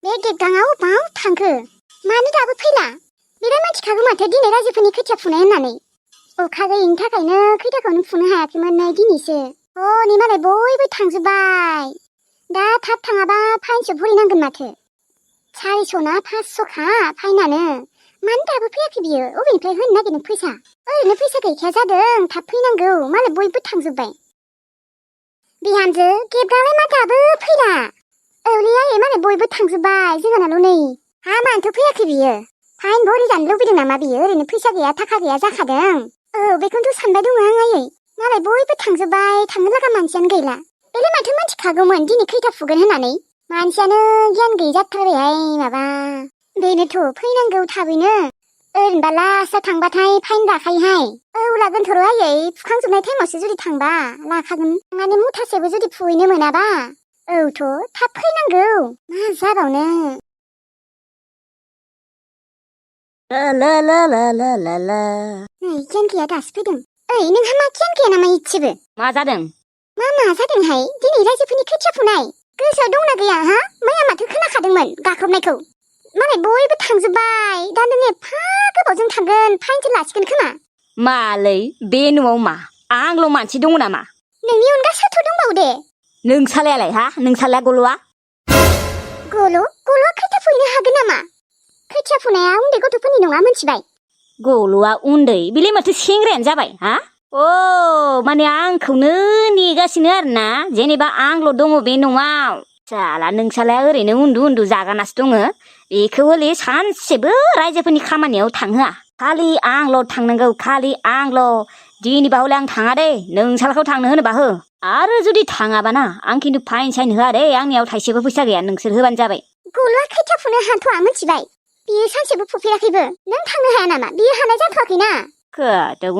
बे गेटगाङाव बाव थांखो? मानो दाबो फैला? बिराद मिथिखागौ माथो दिनै रायजोफोरनि खोथिया फुनाय होननानै। अखा गैयिनि थाखायनो खैथाखौनो फुनो हायाखैमोन नै दिनैसो। नै मालाय बयबो थांजोब्बाय। दा थाब थाङाबा फाइनसो भरिनांगोन माथो। 400 ना 500खा फाइनानो। मानो दाबो फैयाखै बियो? अबेनिफ्राय होनो नागिरदों फैसा? ओरैनो फैसा गैखाया जादों, थाब फैनांगौ, मालाय बयबो थांजोब्बाय। बिहामजो, गेटगाङालाय मा दाबो फैला? औलै आयै मालाय बयबो थांजोब्बाय, जोंहानाल' नै। मानोथो फैयाखै बियो? फाइन भरि जानो लुबैदों नामा बियो? ओरैनो फैसा गैया थाखा गैया जाखादों। बेखौनोथ' सानबाय दङ आं आयै। मालाय बयबो थांजोब्बाय, थांनो लागा मानसियानो गैला। बेलाय माथो मिथिखागौमोन दिनै खैथा फुगोन होननानै? मानसियानो गियान गैयि जाथारबायहाय माबा। बेनोथ' फैनांगौ थाबैनो। ओरैनोबा लास्टआव थांबाथाय फाइन लाखायोहाय। लागोनथ' र' आयै, फुखांजोबनाय टाइमावसो जुदि थांबा लाखागोन। माने मुथासेबो जुदि फुहैनो मोनाबा। औथ' थाब फैनांगौ। मा जाबावनो। नै गियानगिया दासो फैदों। नोंहा मा गियान गैया नामा इसेबो? मा जादों? मा जादोंहाय? दिनै रायजोफोरनि खोथिया फुनाय। गोसोआव दंना गैया हा? मैया माथो खोनाखादोंमोन गाख्रबनायखौ। मालाय बयबो थांजोब्बाय। दा नों एफा गोबावजों थांगोन, फाइनसो लासिगोन खोमा। मालै बे न'आव मा आंल' मानसि दङ नामा? नोंनि अनगा सोरथ' दंबावो दे? नोंसालायालाय हा? नोंसालाया गल'आ? गल'आ खोथिया फुहैनो हागोन नामा? खोथिया फुनाया उन्दै गथ'फोरनि नङा मिथिबाय? गल'आ उन्दै? बेलाय माथो सेंग्रायानो जाबाय हा? माने आंखौनो नेगासिनो आरोना, जेनेबा आंल' दङ बे न'आव। साला नोंसालाया ओरैनो उन्दु उन्दु जागानासो दङ। बेखौ हले सानसेबो रायजोफोरनि खामानियाव थांहोआ। खालि आंल' थांनांगौ, खालि आंल'। दिनैबा हले आं थाङा दे, नोंसालाखौ थांनो होनोबा हो। आरो जुदि थाङाबाना आं खिन्थु फाइन साइन होआ दे, आंनियाव थाइसेबो फैसा गैया, नोंसोर होबानो जाबाय। गल'आ खोथिया फुनो हाथ'आ मिथिबाय? बियो सानसेबो फुफेराखैबो। नों थांनो हाया नामा? बियो हानाय जाथ'वाखैना।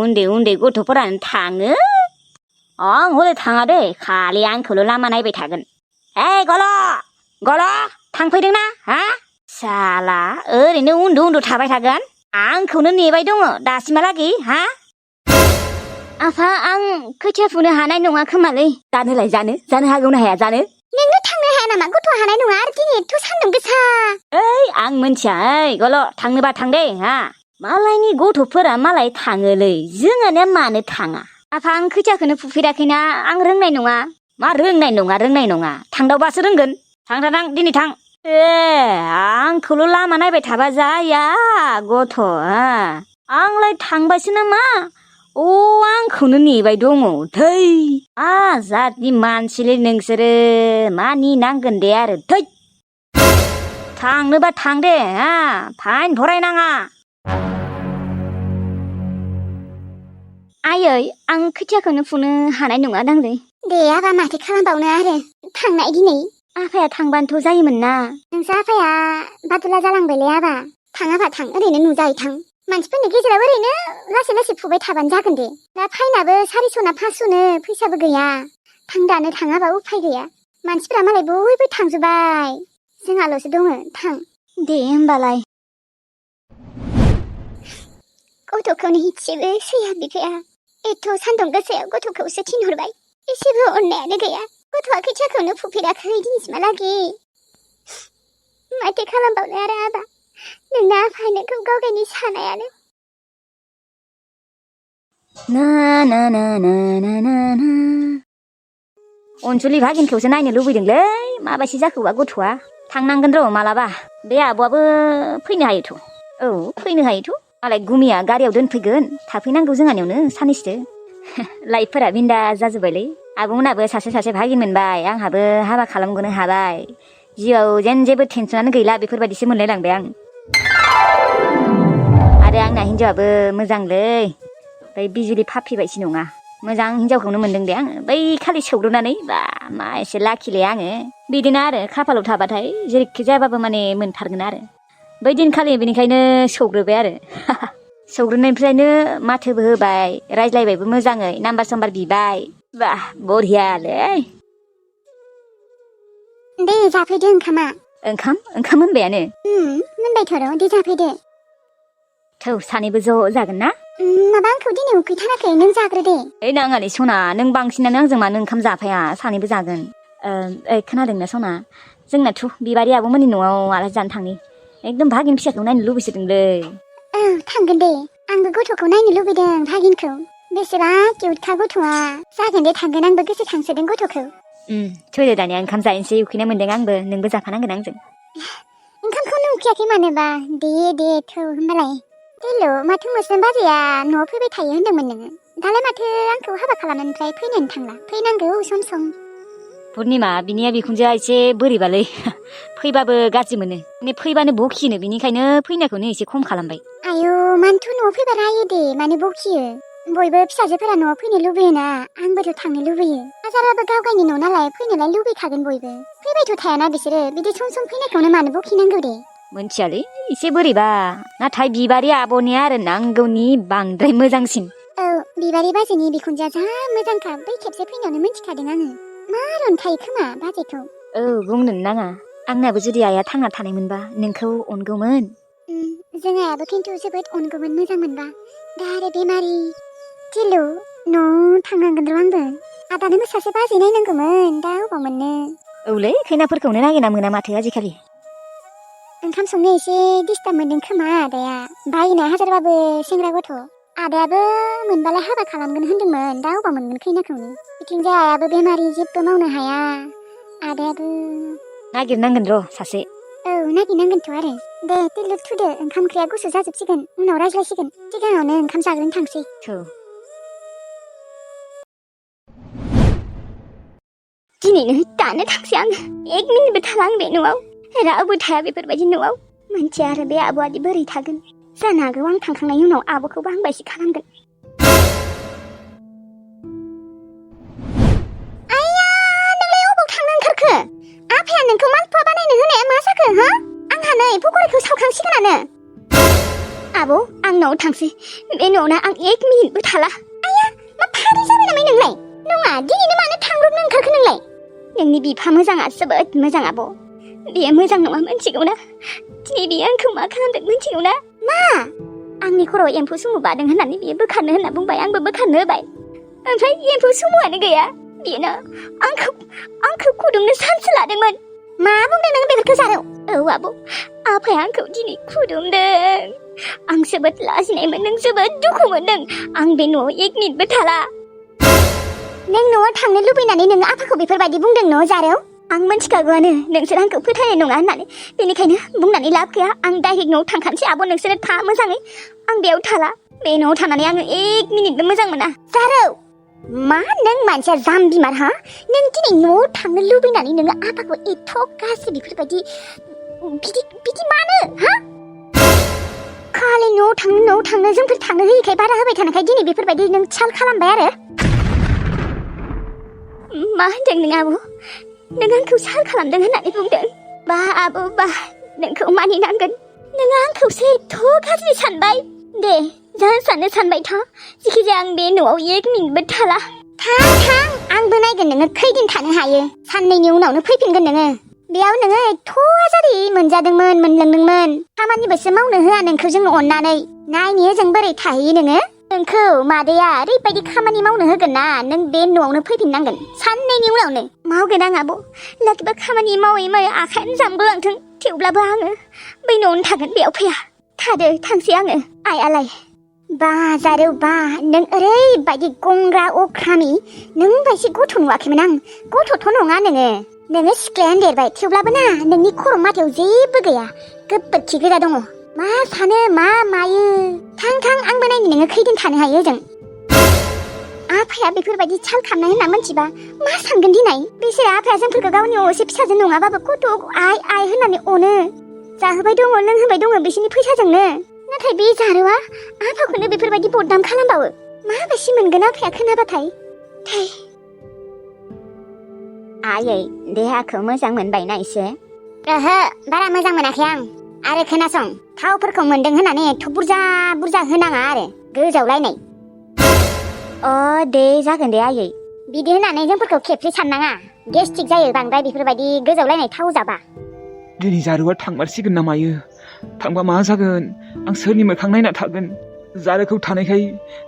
उन्दै उन्दै गथ'फोरानो थाङो। आं हले थाङा दे, खालि आंखौल' लामा नायबाय थागोन। गल' थांफैदोंना हा? साला ओरैनो उन्दु उन्दु थाबाय थागोन, आंखौनो नेबाय दङ दासिमहालागै हा? आफा, आं खोथिया फुनो हानाय नङा खोमालै। जानो हागौ ना हाया जानो? नोंनो थांनो हाया नामा? गथ'आ हानाय नङा आरो दिनै एथ' सान्दुं गोसा। आं मोनथिया गल' थांनोबा थां दे हा? मालायनि गथ'फोरा मालाय थाङोलै, जोंहानिया मानो थाङा? आफा, आं खोथियाखौनो फुफेराखैना, आं रोंनाय नङा। मा रोंनाय नङा? थांदावबासो रोंगोन। थां दिनै थां। आंखौल' लामा नायबाय थाबा जाया गथ'। आंलाय थांबायसो नामा? आंखौनो नेबाय दङ। थै मा जातनि मानसिलै नोंसोरो, मा नेनांगोन दे आरो थै। थांनोबा थां दे हा? फाइन भरायनाङा। आयै, आं खोथियाखौनो फुनो हानाय नङा दांलै। दे आबा, माथो खालामबावनो आरो। थांनाय दिनै। आफाया थांबानोथ' जायोमोन ना। नोंसा आफाया बादुला जालांबायलै आबा। थाङाबा थां, ओरैनो नुजाहैथां। मानसिफोरनि गेजेराव ओरैनो लासै लासै फुबाय थाबानो जागोन दे। दा फाइनाबो 400 ना 500नो, फैसाबो गैया। थां दानो थाङाबा उफाय गैया। मानसिफोरा मालाय बयबो थांजोब्बाय, जोंहाल'सो दङ। थां दे होमबालाय। गथ'खौनो इसेबो सैया बिफाया। एथ' सान्दुं गोसायाव गथ'खौसो थिनहरबाय, एसेबो अननायानो गैया। गथ'आ खोथियाखौनो फुफेराखै दिनैसिमहालागै। माथो खालामबावनो आरो आबा, नोंना आफायानो गाव गावनि सानायानो। अनसुलि भागिनखौसो नायनो लुबैदोंलै, माबायदि जाखोबा गथ'आ। थांनांगोन र' मालाबा। बे आब'आबो फैनो हायोथ'। फैनो हायोथ'। मालाय गुमिया गारियाव दोनफैगोन, थाफैनांगौ जोंहानियावनो साननैसो। लाइफफोरा बिन्दास जाजोब्बायलै। आब'मोनाबो सासे भागिन मोनबाय, आंहाबो हाबा खालामगनो हाबाय। जिउआव जेन जेबो टेनसनानो गैला, बेफोरबायदिसो मोनलायलांबाय आं। आरो आंना हिनजावाबो मोजांलै, बै बिजुलि फाफि बायदि नङा। मोजां हिनजावखौनो मोनदों दे आङो। बै खालि सौग्रोनानै मा एसे लाखिलै आङो। बिदिनो आरो खाफालाव थाबाथाय जेरैखि जायाबाबो माने मोनथारगोन आरो। बै दिनखालि बेनिखायनो सौग्रोबाय आरो। सौग्रोनायनिफ्रायनो माथोबो होबाय, रायज्लायबायबो मोजाङै, नाम्बार साम्बार बिबाय। बरियालै। दे जाफैदो ओंखामा। ओंखाम मोनबायानो? मोनबायथ' र', दे जाफैदो। थौ सानैबो ज' जागोन ना? माबा आंखौ दिनै उखैथाराखै, नों जाग्रो दे। नाङालै सना, नों बांसिनानो आंजों मानो ओंखाम जाफाया, सानैबो जागोन। खोनादोंना सना? जोंनाथ' बिबारि आब'मोननि न'आव आलासि जानो थांनि एकदम भागिन फिसाखौ नायनो लुबैसोदोंलै औ थांगोन दे आंबो गथ'खौ नायनो लुबैदों भागिनखौ बेसेबा किउटखा गथ'आ जागोन दे थांगोन आंबो गोसोखांसोदों गथ'खौ थौदो दानिया ओंखाम जाहैनोसै उखैनाय मोनदों आंबो नोंबो जाफानांगोन आंजों ओंखामखौनो उखैयाखै मानोबा दे थौ होमबालाय हेल' माथो मोस्रोम बाजैया न'आव फैबाय थायो होनदोंमोन नोङो दालाय माथो आंखौ हाबा खालामनायनिफ्राय फैनोनो थांला फैनांगौ सम सम पुर्निमा बिनिया बिखुनजोआ एसे बोरैबालै फैबाबो गाज्रि मोनो माने फैबानो बखिनो बिनिखायनो फैनायखौनो एसे खम खालामबाय आयौ मानोथ' न'आव फैबा रायो दे मानो बखियो बयबो फिसाजोफोरा न'आव फैनो लुबैयोना आंबोथ' थांनो लुबैयो हाजाराबो गाव गावनि न' नालाय फैनोलाय लुबैखागोन बयबो फैबायथ' थायाना बिसोरो बिदि सम सम फैनायखौनो मानो बखिनांगौ दे मोनथियालै एसे बोरैबा नाथाय बिबारि आब'निया आरो नांगौनि बांद्राय मोजांसिन औ बिबारि बाजैनि बिखुनजोआ जा मोजांखा बै खेबसे फैनायावनो मिन्थिखादों आङो मार अनखायो खोमा बाजैखौ बुंनोनो नाङा आंनाबो जुदि आइया थांना थानायमोनबा नोंखौ अनगौमोन जों आइयाबो खिन्थु जोबोद अनगौमोन मोजां मोनबा दा आरो बेमारि थिलु न' थांनांगोन र' आंबो आदानोबो सासे बाजै नायनांगौमोन दा अबाव मोननो औलै खैनाफोरखौनो नागिरना मोना माथो आजिखालि ओंखाम संनो एसे डिस्टार्ब मोनदों खोमा आदाया बायना हाजारबाबो सेंग्रा गथ' आदायाबो मोनबालाय हाबा खालामगोन होनदोंमोन दा अबाव मोनगोन खैनाखौनो बिथिंजाय आइयाबो बेमारि जेबो मावनो हाया आदायाबो नागिरनांगोन र' सासे औ नागिरनांगोनथ' आरो दे तिलु थुदो ओंखाम ओंख्रिया गुसु जाजोबसिगोन उनाव रायज्लायसिगोन सिगाङावनो ओंखाम जाग्रोनो थांसै दिनैनो दानो थांसै आं एक मिनिटबो थाला आं बे न'आव रावबो थाया बेफोरबायदि न'आव मोनथिया आरो बे आब'आदि बोरै थागोन जानो हागौ आं थांखांनायनि उनाव आब'खौबो आं बायदि खालामगोन आइया नोंलाय अबाव थांनो ओंखारखो आफाया नोंखौ मालपुवा बानायनो होनाया मा जाखो हा आंहा नै पकरिखौ सावखांसिगोनानो आब' आं न'आव थांसै बे न'आवनो आं एक मिनिटबो थाला आइया मा फाग्लि जाबाय नामा नोंलाय नङा दिनैनो मानो थांब्रबनो ओंखारखो नोंलाय नोंनि बिफा मोजाङा जोबोद मोजां आब' बेयो मोजां नङा मिन्थिगौ ना दिनै बियो आंखौ मा खालामदों मिन्थिगौ ना मा आंनि खर'आव एम्फौ सुमु बादों होननानै बियो बोखारनो होनना बुंबाय आंबो बोखारनो होबाय ओमफ्राय एम्फौ सुमुआनो गैया बेनो आंखौ खुदुमनो सान्स लादोंमोन मा बुंदों नों बेफोरखौ जारौ औ आब' आफाया आंखौ दिनै खुदुमदों आं जोबोद लाजिनाय मोनदों जोबोद दुखु मोनदों आं बे न'आव एक मिनिटबो थाला नों न'आव थांनो लुबैनानै नों आफाखौ बेफोरबायदि बुंदों न' जारौ आं मिन्थिखागौआनो नोंसोर आंखौ फोथायनाय नङा होननानै बेनिखायनो बुंनानै लाब गैया आं डाइरेक्ट न'आव थांखानोसै आब' नोंसोरो था मोजाङै आं बेयाव थाला बे न'आव थानानै आङो एक मिनिटबो मोजां मोना जारौ मा नों मानसिया जाम्बिमार हा नों दिनै न'आव थांनो लुबैनानै नोङो आफाखौ एथ' गाज्रि बेफोरबायदि बिदि मानो हा खालि न'आव थांनो जोंफोर थांनो होयैखाय बारा होबाय थानायखाय दिनै बेफोरबायदि नों चाल खालामबाय आरो मा होनदों नों आब' नों आंखौ साल खालामदों होननानै बुंदों बा आब' बा नोंखौ मानिनांगोन नोङो आंखौसो एथ' गाज्रि सानबाय दे जा साननो सानबाय था जिखिजाया आं बे न'आव एक मिनिटबो थाला थां आंबो नायगोन नोङो खैदिन थानो हायो साननैनि उनावनो फैफिनगोन नोङो बेयाव नोङो एथ' आजारि मोनलोंदोंमोन खामानिबोसो मावनो होआ नोंखौ जों अननानै नायनो जों बोरै थाहैयो नोंखौ मादैया ओरैबायदि खामानि मावनो होगोन ना नों बे न'आवनो फैफिननांगोन साननैनि उनावनो मावगोन आं आब' लाखिबा खामानि मावै आखायानो जामबोलांथों थेवब्लाबो आङो बै न'आवनो थागोन बेयाव फैया थांसै आङो आइयालाय बा जारौ बा नों ओरैबायदि गंग्रा अख्रामि नों बायदि गथ' नुवाखैमोन आं गथ'थ' नङा नोङो सिख्लायानो देरबाय थेवब्लाबो ना नोंनि खर' माथायाव जेबो गैया गोबोरखि गोजा दङ मा सानो मा मायो थां आंबो नायनो नोङो खैदिन थानो हायो ओजों आफाया बेफोरबायदि चाल खालामनाय होनना मिथिबा मा सानगोन दिनै बिसोर आफाया जोंफोरखौ गावनि असे फिसाजो नङाबाबो गथ' आइ होननानै अनो जाहोबाय दङ लोंहोबाय दङ बिसोरनि फैसाजोंनो नाथाय बे जारौआ आफाखौनो बेफोरबायदि बदनाम खालामबावो माबायदि मोनगोन आफाया खोनाबाथाय आयै देहाखौ मोजां मोनबायना एसे ओहो बारा मोजां मोनाखै आं आरो खोनासं थावफोरखौ मोनदों होननानै एथ' बुरजा होनाङा आरो गोजावलायनाय दे जागोन दे आयै बिदि होननानै जोंफोरखौ खेबसे साननाङा गेस्ट्रिक जायो बांद्राय बेफोरबायदि गोजावलायनाय थाव जाबा दिनै जारुआ थांमारसिगोन ना मायो थांबा मा जागोन आं सोरनि मोखां नायना थागोन जारुखौ थानायखाय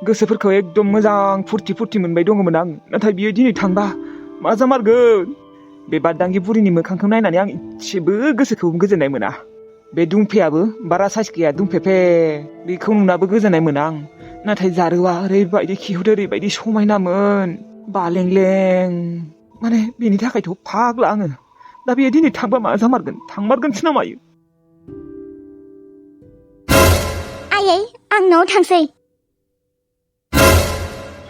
गोसोफोरखौ एकदम मोजां फुरथि मोनबाय दङमोन आं नाथाय बियो दिनै थांबा मा जामारगोन बे बारदांगि बुरिनि मोखांखौ नायनानै आं इसेबो गोसोखौ गोजोननाय मोना। बे दुंफेयाबो बारा साइस गैया दुंफेफे बेखौ नुनाबो गोजोननाय मोना आं। नाथाय जारौआ ओरैबायदि खिहुद ओरैबायदि समायनामोन बालेंलें माने बेनि थाखायथ' फाग्ला आङो। दा बेयो दिनै थांबा मा जामारगोन थांमारगोनसो ना मायो। आयै आं न'आव थांसै।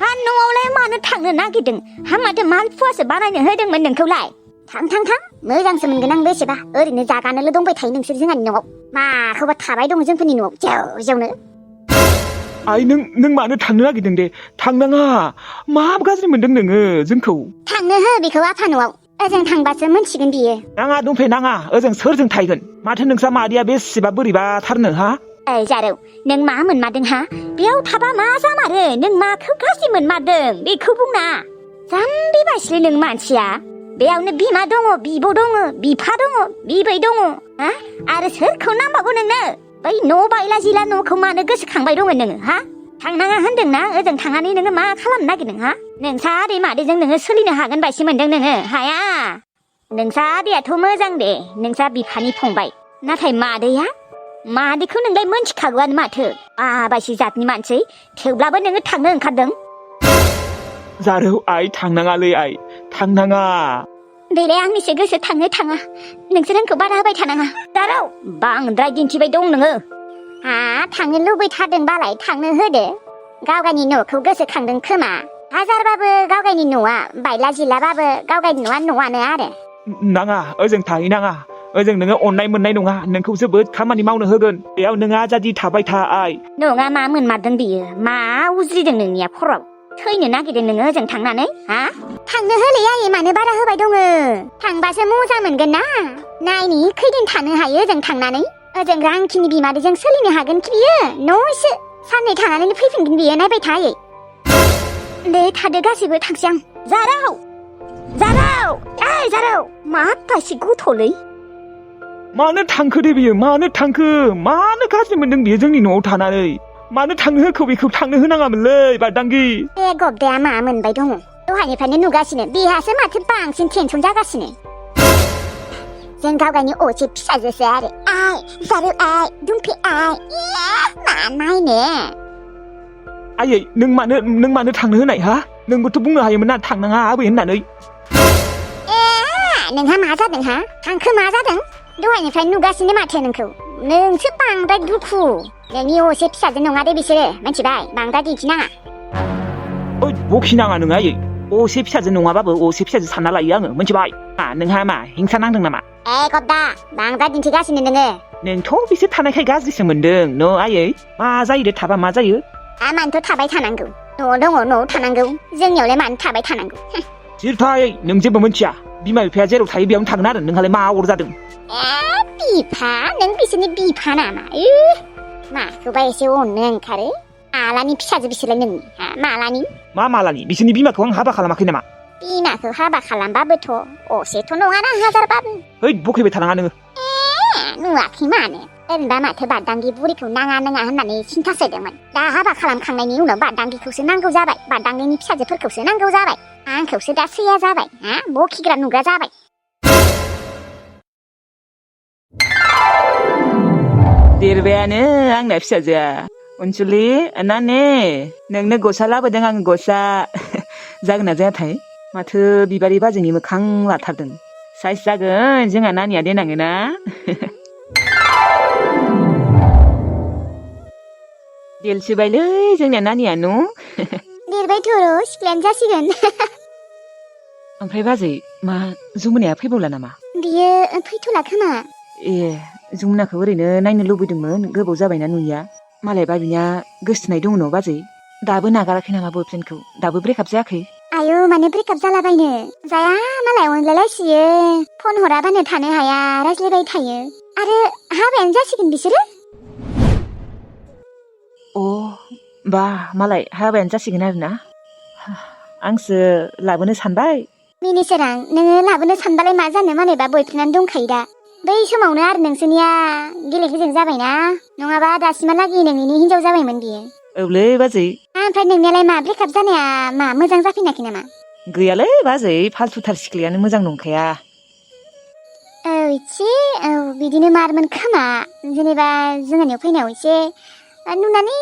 हा न'आवलाय मानो थांनो नागिरदों? हा माथो मालपुवासो बानायनो होदोंमोन नोंखौलाय? थां थां थां मोजांसो मोनगोन आं बेसेबा ओरैनो जागानोल' दंबाय थायो नोंसोर जोंहानि न'आव। माखौबा थाबाय दङ जोंफोरनि न'आव जेव जेवनो। आइ नों मानो थांनो नागिरदों दे थांनाङा। मा गाज्रि मोनदों नोङो जोंखौ? थांनो हो बेखौ आफा न'आव। ओजों थांबासो मोनथिगोन बियो। नाङा दुंफे नाङा ओजों सोरजों थाहैगोन? माथो नोंस्रा मादैया बेसेबा बोरैबाथारनो हा? ओइ जारौ नों मा मोनमारदों हा? बेयाव थाबा मा जामारो? नों माखौ गाज्रि मोनमारदों बेखौ बुंना। जाम्बि बायसलै नों मानसिया। बेयावनो बिमा दङ बिब' दङ बिफा दङ बिबै दङ हा आरो सोरखौ नांबावगौ नोंनो? बै न' बायला जिला न'खौ मानो गोसोखांबाय दङ नोङो हा? थांनाङा होनदोंना ओजों थांनानै नोङो मा खालामनो नागिरदों हा? नोंसा आदै मादैजों नोङो सोलिनो हागोन बायसो मोनदों नोङो हाया। नोंसा आदैयाथ' मोजां दे नोंसा बिफानि फंबाय। नाथाय मादैया मादैखौ नोंलाय मोनथिखागौआनो माथो माबायसि जातनि मानसि। थेवब्लाबो नोङो थांनो ओंखारदों। जारौ आइ थांनाङालै आइ थांनाङा। बेलाय आंनिसो गोसो थाङो थाङा नोंसोर आंखौ बारा होबाय थानाङा। जारौ बांद्राय दिन्थिबाय दं नोङो। हा थांनो लुबैथारदोंबालाय थांनो होदो। गावगायनि न'खौ गोसोखांदों खोमा। हाजारबाबो गावगायनि न'आ बायला जिलाबाबो गावगायनि न'आ न'आनो आरो। नाङा ओजों थाहैनाङा। ओजों नोङो अननाय मोननाय नङा नोंखौ जोबोद खामानि मावनो होगोन। बेयाव नोङो आजादि थाबाय था आइ। नङा मा मोनमारदों बियो? मा उज्रिदों नोंनिया खर'आव? थैनो नागिरदों नोङो ओजों थांनानै हा? थांनो होलै आयै मानो बारा होबाय दङ? थांबासो मोजां मोनगोन ना। नायनि खैदिन थानो हायो ओजों थांनानै? ओजों रांखिनि बिमादैजों सोलिनो हागोन कि बियो? न'सो साननै थानानैनो फैफिनगोन बियो नायबाय था आयै। दे थादो गासैबो थांसै आं। जारौ जारौ ओइ जारौ मा बायसि गथ'लै? मानो थांखो दे बियो मानो थांखो? मानो गाज्रि मोनदों बियो जोंनि न'आव थानानै? मानो थांनो होखो बेखौ थांनो होनाङामोनलै बारदांगि। बे गबदाया मा मोनबाय दङ? दहायनिफ्रायनो नुगासिनो बेहासो माथो बांसिन टेनसन जागासिनो। जों गावगायनि असे फिसाजोसो आरो। आइ जारौ आइ दुमफे आइ मा नायनो। आयै नों मानो थांनो होनाय हा? नोंबोथ' बुंनो हायोमोन ना थांनाङा आबै होननानै। नोंहा मा जादों हा? हांखो मा जादों? दहायनिफ्राय नुगासिनो माथो नोंखौ। नोंसो बांद्राय दुखु। नोंनि असे फिसाजो नङा दे बिसोरो मिथिबाय बांद्राय दिन्थिनाङा। ओइ बखिनाङा नोङो आयै। असे फिसाजो नङाबाबो असे फिसाजो सानना लायो आङो मिथिबाय। नोंहा मा हिंसा नांदों नामा? गबदा बांद्राय दिन्थिगासिनो नोङो। नोंथ' बिसोर थानायखाय गाज्रिसो मोनदों न' आयै? मा जायो दे थाबा मा जायो? मानोथ' थाबाय थानांगौ? न'आव दङ न'आव थानांगौ। जोंनियावलाय मानो थाबाय थानांगौ? जिरथाय नों जेबो मिथिया। बिमा बिफाया जेराव थायो बेयावनो थागोन आरो नोंहालाय मा अर जादों? बिफा नों बिसोरनि बिफा नामा? माखौबा एसे अननो ओंखारो। मालानि फिसाजो बिसोरलाय नोंनि मालानि? मा मालानि? बिसोरनि बिमाखौ आं हाबा खालामाखै नामा? बिमाखौ हाबा खालामबाबोथ' असेथ' नङाना हाजारबाबो। हैद बखैबाय थानाङा नोङो। नुवाखै मानो? ओरैनोबा माथो बारदांगि बुरिखौ नाङा होननानै सिन्था सोदोंमोन। दा हाबा खालामखांनायनि उनाव बारदांगिखौसो नांगौ जाबाय। बारदांगिनि फिसाजोफोरखौसो नांगौ जाबाय। आंखौसो दा सैया जाबाय बखिग्रा नुग्रा जाबाय। देरबायानो आंना फिसाजोआ। अनसुलि नाने नोंनो गस्ला लाबोदों आं गस्ला। जागोन ना जायाथाय? माथो बिबारि बाजैनि मोखां लाथारदों। साइज जागोन जोंहा नानिया देनाङो ना। देलसोबायलै जोंनिया नानिया न'। देरबायथ' र' सिख्लायानो जासिगोन। ओमफ्राय बाजै मा जुमुनाया फैबावला नामा? बियो फैथ'ला खोमा। जुमुनाखौ ओरैनो नायनो लुबैदोंमोन गोबाव जाबायना नुयिया। मालाय बाबिनिया गोसथोनाय दङ न' बाजै? दाबो नागाराखै नामा बयफ्रेन्डखौ? दाबो ब्रेकआप जायाखै? आयौ मानो ब्रेकआप जालाबायनो? जाया मालाय अनलायलायसियो। फन हराबानो थानो हाया रायज्लायबाय थायो। आरो हाबायानो जासिगोन बिसोरो। बा मालाय हाबायानो जासिगोन आरोना। आंसो लाबोनो सानबाय। मिनिसोरां नोङो लाबोनो सानबालाय मा जानो मालायबा बयफ्रेन्डआनो दंखायो दा। बै समावनो आरो नोंसोरनिया गेलेगेजें जाबायना। नङाबा दासिमहालागै नोंनि हिनजाव जाबायमोन बियो। औलै बाजै। ओमफ्राय नोंनियालाय मा ब्रेकआप जानाया मा मोजां जाफिनाखै नामा? गैयालै बाजै फाल्थुथार सिख्लायानो मोजां नंखाया औ इसे औ बिदिनो मारमोन खोमा जेनेबा जोंहानियाव फैनायाव एसे नुनानै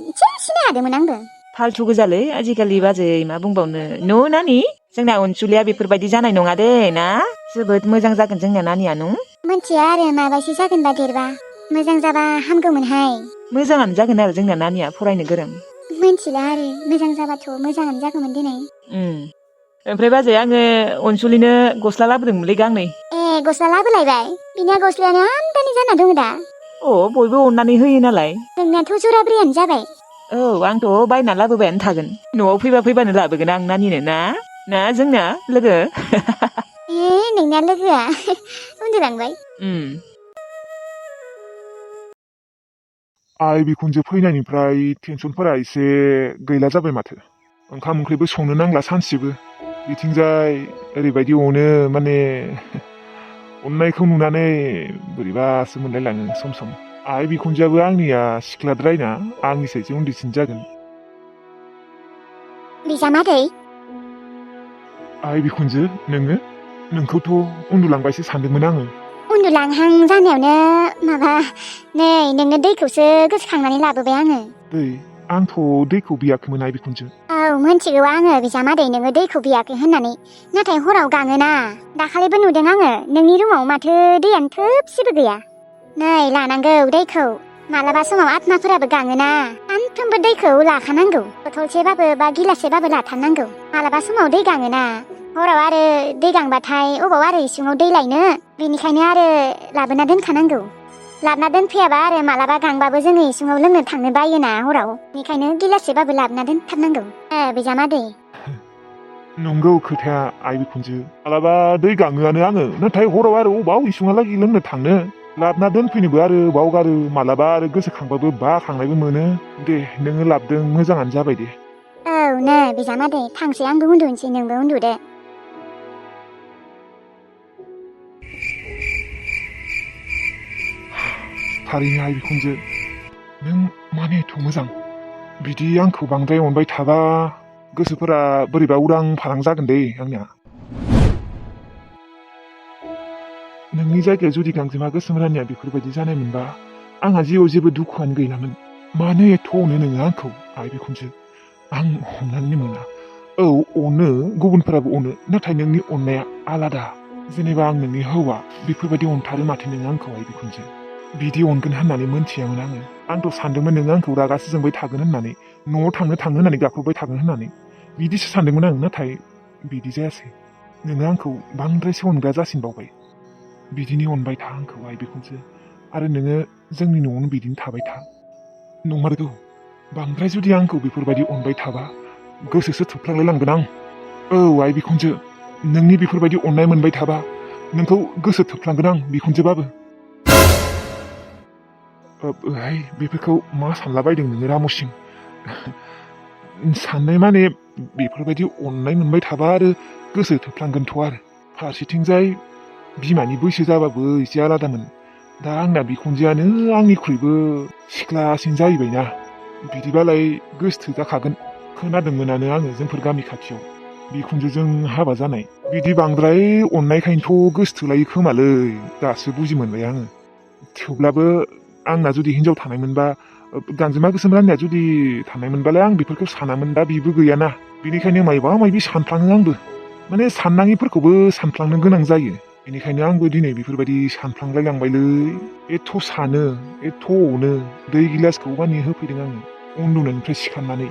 एसे सिनाय हादोंमोन आंबो फाल्थु गोजालै आजिखालि बाजै मा बुंबावनो नानि जोंना अनसुलिया बेफोरबायदि जानाय नङा दे ना जोबोद मोजां जागोन जोंना नानिया नं मोनथिया आरो माबायसो जागोनबा देरबा मोजां जाबा हामगौमोनहाय मोजाङानो जागोन आरो जोंना नानिया फरायनो गोरों मोनथिला आरो मोजां जाबाथ' मोजाङानो जागौमोन दिनै ओमफ्राय बाजै आङो अनसुलिनो गस्ला लाबोदोंमोनलै गांनै ए गस्ला लाबोलायबाय बिनिया गस्लायानो आमदानि जाना दङ दा अ बयबो अननानै होयो नालाय नोंनाथ' जराब्रैयानो जाबाय औ आंथ' बायना लाबोबायानो थागोन न'आव फैबानो लाबोगोन आं नानिनो ना जोंना लोगो ए नोंना लोगोआ उन्दुलांबाय आइ बिखुनजो फैनायनिफ्राय टेनसनफोरा एसे गैला जाबाय माथो ओंखाम ओंख्रिबो संनो नांला सानसेबो बिथिंजाय ओरैबायदि अनो माने अननायखौ नुनानै बोरैबासो मोनलायलाङो सम सम आइ बिखुनजोआबो आंनिया सिख्लाद्रायना आंनिसायसो उन्दैसिन जागोन बिजामादै आइ बिखुनजो नोंखौथ' उन्दुलांबायसो सानदोंमोन आङो उन्दुलांहां जानायावनो माबा नै नोंनो दैखौसो गोसोखांनानै लाबोबाय आङो दै आंथ' दैखौ बियाखैमोन आइ बिखुनजो औ मोनथिगौ आङो बिजामादै नोङो दैखौ बियाखै होननानै नाथाय हराव गाङोना दाखालिबो नुदों आङो नोंनि रुमाव माथो दैयानो थोबसेबो गैया नै लानांगौ दैखौ मालाबा समाव आत्माफोराबो गाङोना सानफ्रोमबो दैखौ लाखानांगौ बथलसेबाबो बा गिलाससेबाबो लाथारनांगौ मालाबा समाव दै गाङोना हराव आरो दै गांबाथाय अबाव आरो इसिङाव दै लायनो बेनिखायनो आरो लाबोना दोनखानांगौ लाबोना दोनफैयाबा आरो मालाबा गांबाबो जोङो इसिङाव लोंनो थांनो बायोना हराव बेनिखायनो गिलाससेबाबो लाबोना दोनथारनांगौ बिजामादै नंगौ खोथाया आइ बिखुनजो मालाबा दै गाङोआनो आङो नाथाय हराव आरो अबाव इसिङालागि लोंनो थांनो लाबोना दोनफैनोबो आरो बावगारो मालाबा आरो गोसोखांबाबो बाखांनायबो मोनो दे नोङो लाबोदों मोजाङानो जाबाय दे औ नै बिजामादै थांसै आंबो उन्दुनोसै नोंबो उन्दुदो थारैनो आइ बिखुनजो नों मानो एथ' मोजां बिदि आंखौ बांद्राय अनबाय थाबा गोसोफोरा बोरैबा उरां फारां जागोन दे आंनिया नोंनि जायगायाव जुदि गांजेमा गोसोम रानिया बेफोरबायदि जानाय मोनबा आंहा जिउआव जेबो दुखुआनो गैलामोन मानो एथ' अनो नोङो आंखौ आइ बिखुनजो आं हमनानै मोना औ अनो गुबुनफोराबो अनो नाथाय नोंनि अननाया आलादा जेनेबा आं नोंनि हौवा बेफोरबायदि अनथारो माथो नोङो आंखौ आइ बिखुनजो बिदि अनगोन होननानै मोनथियामोन आंथ' सानदोंमोन नोङो आंखौ रागासो जोंबाय थागोन होननानै न'आव थांनो होननानै गाख्रबबाय थागोन होननानै बिदिसो सानदोंमोन आं नाथाय बिदि जायासै नोङो आंखौ बांद्रायसो अनग्रा जासिनबावबाय बिदिनो अनबाय था आंखौ आइ बिखुनजो आरो नोङो जोंनि न'आवनो बिदिनो थाबाय था नंमारगौ बांद्राय जुदि आंखौ बेफोरबायदि अनबाय थाबा गोसोसो थोफ्लांलाय लांगोन आं औ आइ बिखुनजो नोंनि बेफोरबायदि अननाय मोनबाय थाबा नोंखौ गोसो थोफ्लांगोन आं बिखुनजोबाबो बेफोरखौ मा सानलाबायदों नोङो रामसिं साननाय माने बेफोरबायदि अननाय मोनबाय थाबा आरो गोसो थोफ्लांगोनथ' आरो फारसेथिंजाय बिमानि बैसो जाबाबो एसे आलादामोन दा आंना बिखुनजोआनो आंनिख्रुइबो सिख्लासिन जाहैबायना बिदिबालाय गोसो जाखागोन खोनादोंमोनानो आङो जोंफोर गामि खाथियाव बिखुनजोजों हाबा जानाय बिदि बांद्राय अननायखायनोथ' गोसोथोलायो खोमालै दासो बुजि मोनबाय आङो थेवब्लाबो आंना जुदि हिनजाव थानायमोनबा गांजेमा गोसोम रानिया जुदि थानायमोनबालाय आं बेफोरखौ सानामोन दा बेबो गैयाना बेनिखायनो मायबा मायबि सानफ्लाङो आंबो माने साननाङिफोरखौबो सानफ्लांनो गोनां जायो बेनिखायनो आंबो दिनै बेफोरबायदि सानफ्लांलाय लांबायलै एथ' सानो एथ' अनो दै गिलासखौ मानि होफैदों आङो उन्दुनायनिफ्राय सिखारनानै